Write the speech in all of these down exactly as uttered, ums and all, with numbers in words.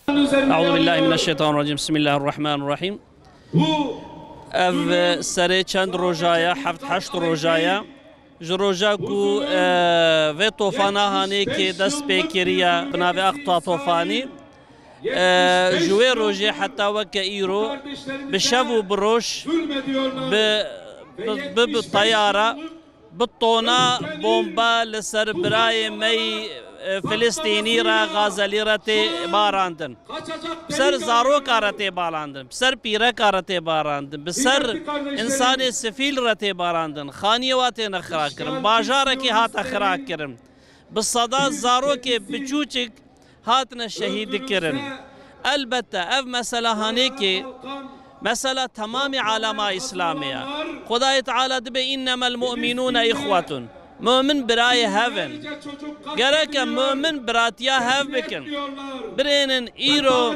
Eûzubillahimineşşeytanirracîm. Bismillahirrahmanirrahîm. Ev serê çend roja ye, heft heşt roja ye. Ji roja ku, e, vê tofana Hanêkê dest pê kiriye bi navê Aqta Tofanî, e, ji wê rojê heta weke îro bi şev û bi roj, bi, bi, bi, bi teyara, bi tona bomba li ser birayê me yî, e, Filistînî re, Gazelî re tê barandin. Bi ser zaroka re tê barandin, bi ser pîreka re tê barandin, bi ser însanê sivîl re tê barandin. Xaniyê wa têne xira kirin, bajarekî hate xira kirin. Bi seda zarokê biçûçik hatine şehîd kirin. Elbette ev mesela Hanêkê, mesela temamê alema Îslamê ye. Xwedayê Teala dibê, "Înnemel mu'minûne îxwetun." Mu'min birayê hev in. Gereke mu'min biratiya hev bikin. Birênin îro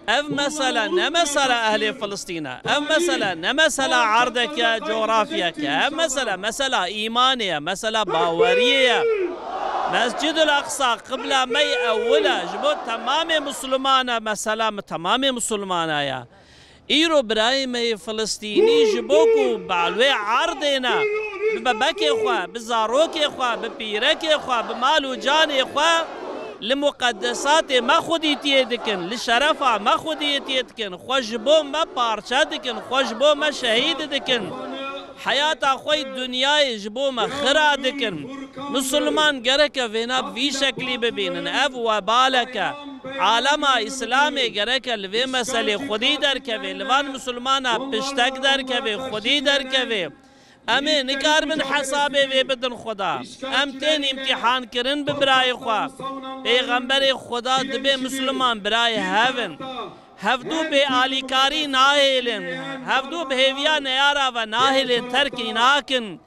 ev mesele ne mesela ehlê Filistîn e. Ev mesele ne mesela erdek e, coğrafyek e. Ev mesele, mesela îmanê ye, mesela baweriyê ye. Mescid-ul Aqsa qibla me yî ewil e. Ji bo temamê Musulmana, mesela mi temamê Musulmana ye. Îro birayê me yê Filistînî ji bo ku bi wê erdê ne, bi bebekê xwe, bi zarokê xwe, bi pîrekê xwe, bi mal û canê xwe li muqedesatê me xwedîtiyê dikin, li şerefa me xwedîtiyê dikin, xwe ji bo me parçe dikin, xwe ji bo me şehîd dikin. Heyata xwe yî dinyayê ji bo me xira dikin. Misilman gereke vêna bi vî şeklî bibînin. Ev webalek e. Alema Îslamê gereke li vê meselê xwedî derkeve, li van misilmana piştek derkeve, xwedî derkeve. Em ê nikaribin hesabê vê bidin Xweda. Em tên îmtîhan kirin bi birayê xwe. Pêxemberê Xweda dibê misilman birayê hev in. Hevdû bê alîkarî nahêlin. Hevdû bi hêviya neyara ve nahêlin, terkî nakin.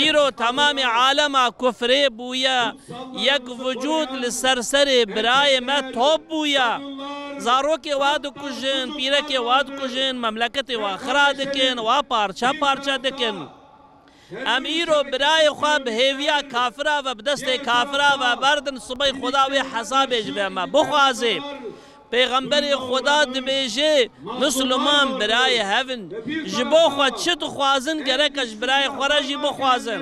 Îro temamê alema kufrê bûye, yek vucûd li ser serê birayê me top bûye. Zarokê wa dikujin, pîrekê wa dikujin, memleketê wa xira dikin, wa parçe parçe dikin. Em îro birayê xwe bi hêviya kafira ve, bi destê kafira ve berdin, sibê Xweda wê hesabê ji vê me bixwaze. Pêxemberê Xweda dibêje, Misliman birayê hev in. Ji bo xwe çi dixwazin, gereke ji birayê xwe re jî bixwazin.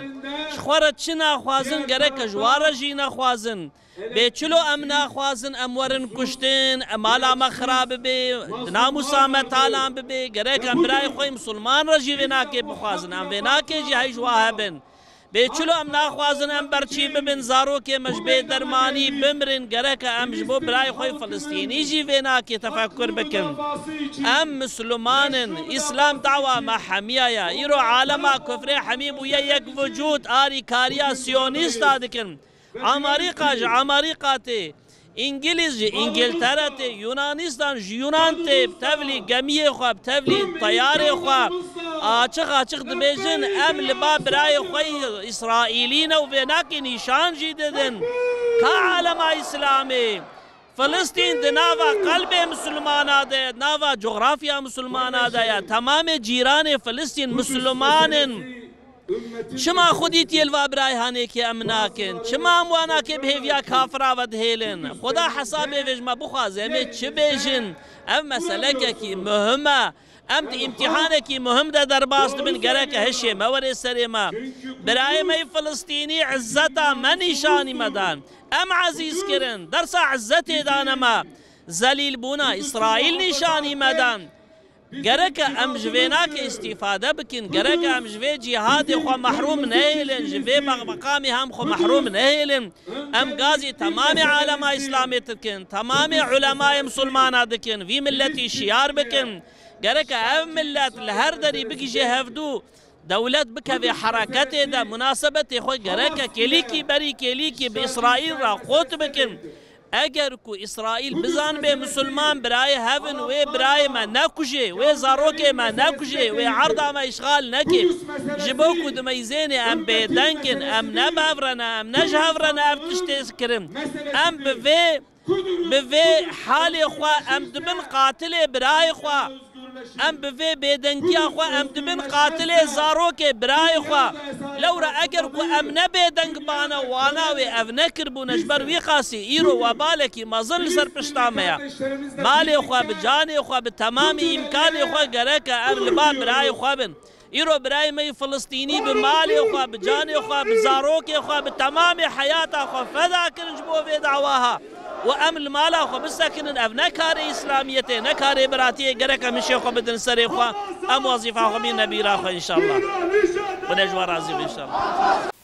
Ji xwe re çi naxwazin, gereke ji wan re jî nexwazin. Bê çilo em naxwazin em werin kuştin, em mala me xira bibe, namûsa me talan bibe, gerek em birayê xwe yê Misliman re jî vê nakê bixwazin. Em vê nakê jî hey ji wa hebin. Bê çilo em naxwazin em berçî bibin, zarokê me ji bê dermanî bimirin, gereke em ji bo birayê xwe yê Filistînî jî vê nakê tefekur bikin. Em Misliman in, Îslam dawa me hemiya ye. Îro alema kufrê hemî bûye yek vucûd, arîkariya Siyonîsta dikin. Amarîka ji Amarîka tê, Îngilîz ji Îngiltere tê, Yunanistan ji Yunan tê, bi tevlî gemiyê xwe, bi tevlî teyarê xwe, açiq açiq dibêjin, em li ba birayê xwe yî Îsraîlî ne û vê nakê nîşan jî didin. Ka alema Îslamê, Filistîn di nava qelbê Misilmana de, nava cografya Misilmana de ye. Temamê cîranê Filistîn Misilman in. Çima xwedîtiyê li va birayê Hanêkê em nakin? Çima em wa nakê bi hêviya kafira ve dihêlin? Xweda hesabê vê ji me bixwaze, em ê çi bêjin? Ev meselekekî muhim e. Em di îmtîhanekî muhim de derbas dibin, gereke hişê me were serê me. Birayê me yê Filistînî izzeta me nîşanî me dan. Em ezîz kirin, dersa izzetê dane me. Zelîlbûna Îsraîl nîşanî me dan. Gereke em ji vê nakê îstîfade bikin, gereke em ji vê cîhadê xwe mehrûm nehêlin, ji vê meq-, meqamê hem xwe mehrûm nehêlin. Em gazî temamê alema Îslamê dikin, temamê ulemayê Misilmana dikin, vî milletî şiyar bikin. Gereke ev millet li her derî bigihîje hevdû, dewlet bikeve hereketê de, munasebetê xwe gereke kêlîkî berî kêlîkî bi Îsraîl re qut bikin. Eger ku Îsraîl bizanibê Misilman birayê hev in, wê birayê me nekujê, wê zarokê me nekujê, wê erda me îşxal neke, ji bo ku di meyzênê em bêdeng in, em ne bi hev re ne, em ne ji hev re ne ev tiştê kirin. Em bi vê, bi vê halê xwe em dibin qatilê birayê xwe. Em bi vê bêdengiya xwe em dibin qatilê zarokê birayê xwe. Lewra eger ku em ne bêdeng bane wana wê ev nekiribûne ji ber wî qasî îro webalekî mezin li ser pişta me ye. Malê xwe bi canê xwe bi temamî îmkanê xwe gereke em li ba birayê xwe bin. Îro birayê me yî Filistînî bi malê xwe, bi canê xwe, bi zarokê xwe, bi temamê heyata xwe feda kirin ji bo vê dawa ha. Û em li mala xwe bisekinin, ev ne karê îslamiyetê, ne karê biratiyê, gerek em hişê xwe bidin serê xwe, em wezîfa xwe bîne bîra xwe înşallah. Xwedê ji we razî be înşallah.